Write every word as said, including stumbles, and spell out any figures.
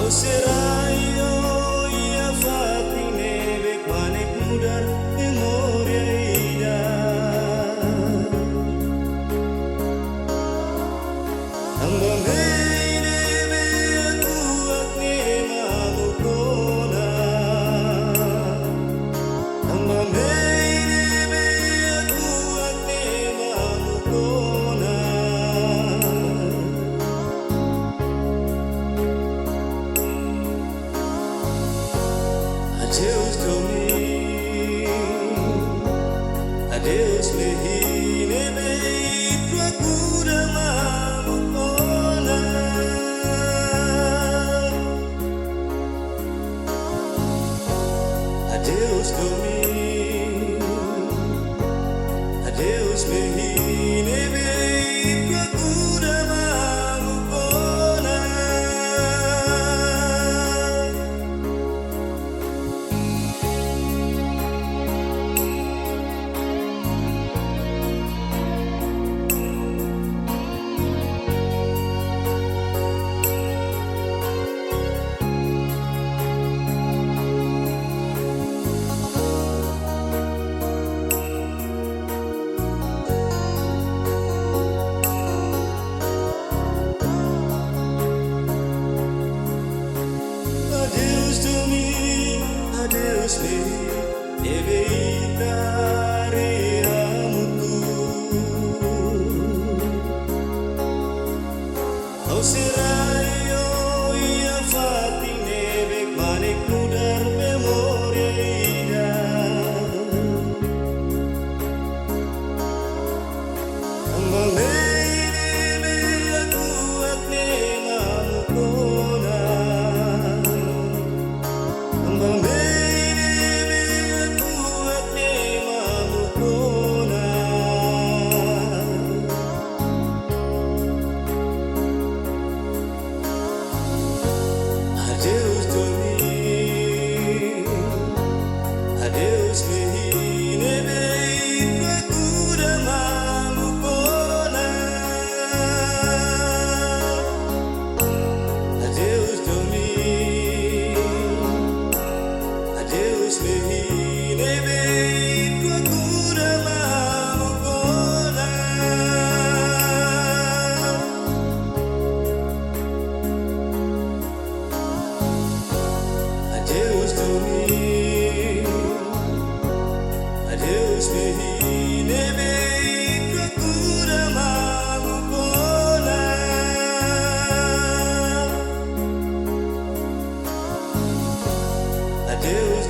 Será io iha fatin ne'ebé mak nek mudar memória ida. Tanba mehi ne'ebé atu hakne'e mamuk ona. Tanba mehi ne'ebé atu hakne'e mamuk ona. Adeus domin, adeus mehi ne'ebé ita hakudar mamuk ona. Adeus domin, adeus mehi ne'ebé ita hakudar mamuk ona. Adeus domin, adeus mehi ne'ebé ita haree hamutuk. Ha'u sei rai ho iha fatin ne'ebé mak nek mudar memória ida. Tanba mehi ne'ebé atu hakne'e mamuk ona. Tanba mehi ne'ebé atu hakne'e mamuk ona. Adeus domin, adeus mehi ne'ebé ita hakudar mamuk ona. Adeus domin, adeus mehi ne'ebé ita hakudar mamuk ona. Adeus domin, adeus mehi ne'ebé ita hakudar mamuk ona. Adeus